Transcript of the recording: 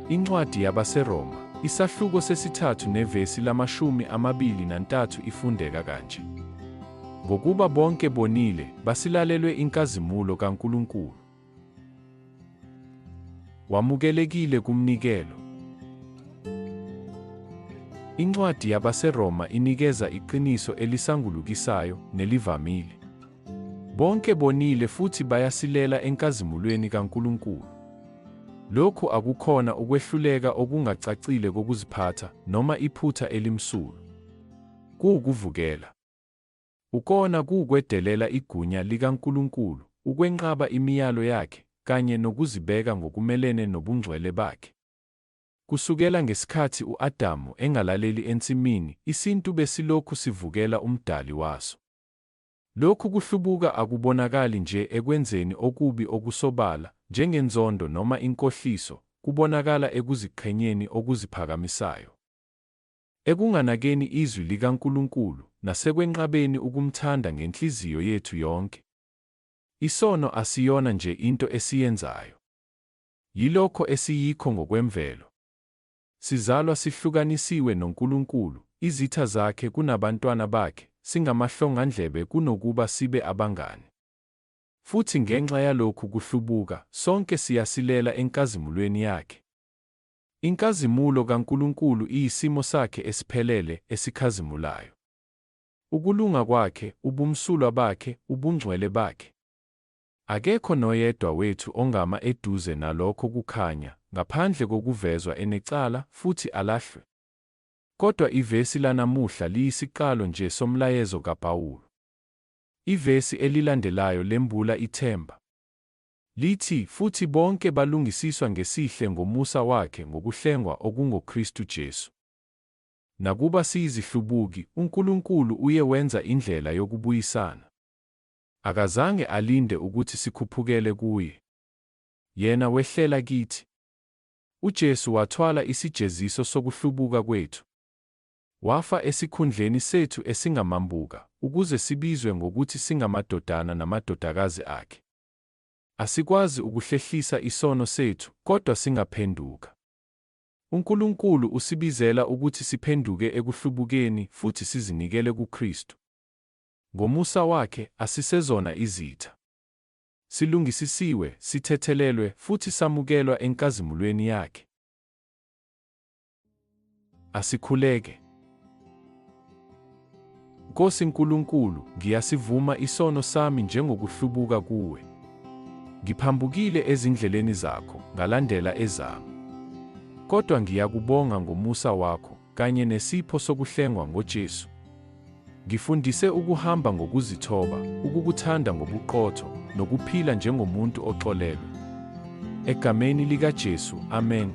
Incwadi yabaseRoma, isahluko sesithathu nevesi lama-23 ifundeka kanje, Ngokuba bonke bonile, basilalelwe inkazimulo kaNkulunkulu. Wamukelekile kumnikelo. Incwadi yabaseRoma inikeza iqiniso elisangulukisayo nelivamile. Bonke bonile futhi bayasilela enkazimulweni kaNkulunkulu. Lokhu akukhona ukwehluleka okungacacile kokuziphatha noma iphutha elimsulwa. Kuwukuvukela. Ukona kuwukwedelela igunya likaNkulunkulu, ukwenqaba imiyalo yakhe, kanye nokuzibeka ngokumelene nobungcwele bakhe. Kusukela ngesikhathi u-Adamu engalaleli ensimini, isintu besilokhu sivukela uMdali waso. Lokhu kuhlubuka akubonakali nje ekwenzeni okubi okusobala, njengenzondo noma inkohliso, kubonakala ekuziqhenyeni okuziphakamisayo, ekunganakeni izwi likaNkulunkulu, nasekwenqabeni ukumthanda ngenhliziyo yethu yonke. Isono asiyona nje into esiyenzayo. Yilokho esiyikho ngokwemvelo. Sizalwa sihlukanisiwe noNkulunkulu, izitha zakhe kunabantwana bakhe, singamahlongandlebe kunokuba sibe abangani. Futhi ngenxa yalokhu kuhlubuka, sonke siyasilela enkazimulweni yakhe. Inkazimulo kaNkulunkulu iyisimo sakhe esiphelele, esikhazimulayo. Ukulunga kwakhe, ubumsulwa bakhe, ubungcwele bakhe. Akekho noyedwa wethu ongama eduze nalokho kukhanya ngaphandle kokuvezwa enecala futhi alahlwe. Kodwa ivesi lanamuhla liyisiqalo nje somlayezo kaPawulu. Ivesi elilandelayo lembula ithemba. Lithi, Futhi bonke balungisiswa ngesihle ngomusa wakhe ngokuhlengwa okungoKristu Jesu. Nakuba siyizihlubuki, uNkulunkulu uye wenza indlela yokubuyisana. Akazange alinde ukuthi sikhuphukele kuye. Yena wehlela kithi. UJesu wathwala isijeziso sokuhlubuka kwethu. Wafa esikhundleni sethu esingamambuka ukuze sibizwe ngokuthi singamadodana namadodakazi akhe. Asikwazi ukuhlehlisa isono sethu, kodwa singaphenduka. UNkulunkulu usibizela ukuthi siphenduke ekuhlubukeni futhi sizinikele kuKristu. Ngomusa wakhe, asisezona izitha. Silungisisiwe, sithethelelwe, futhi samukelwa enkazimulweni yakhe. Asikhuleke. Nkosi Nkulunkulu, ngiyasivuma isono sami njengokuhlubuka kuwe. Ngiphambukile ezindleleni zakho, ngalandela ezami. Kodwa ngiyakubonga ngomusa wakho kanye nesipho sokuhlengwa ngoJesu. Ngifundise ukuhamba ngokuzithoba, ukukuthanda ngobuqotho, nokuphila njengomuntu oxolelwe. Egameni likaJesu, amen.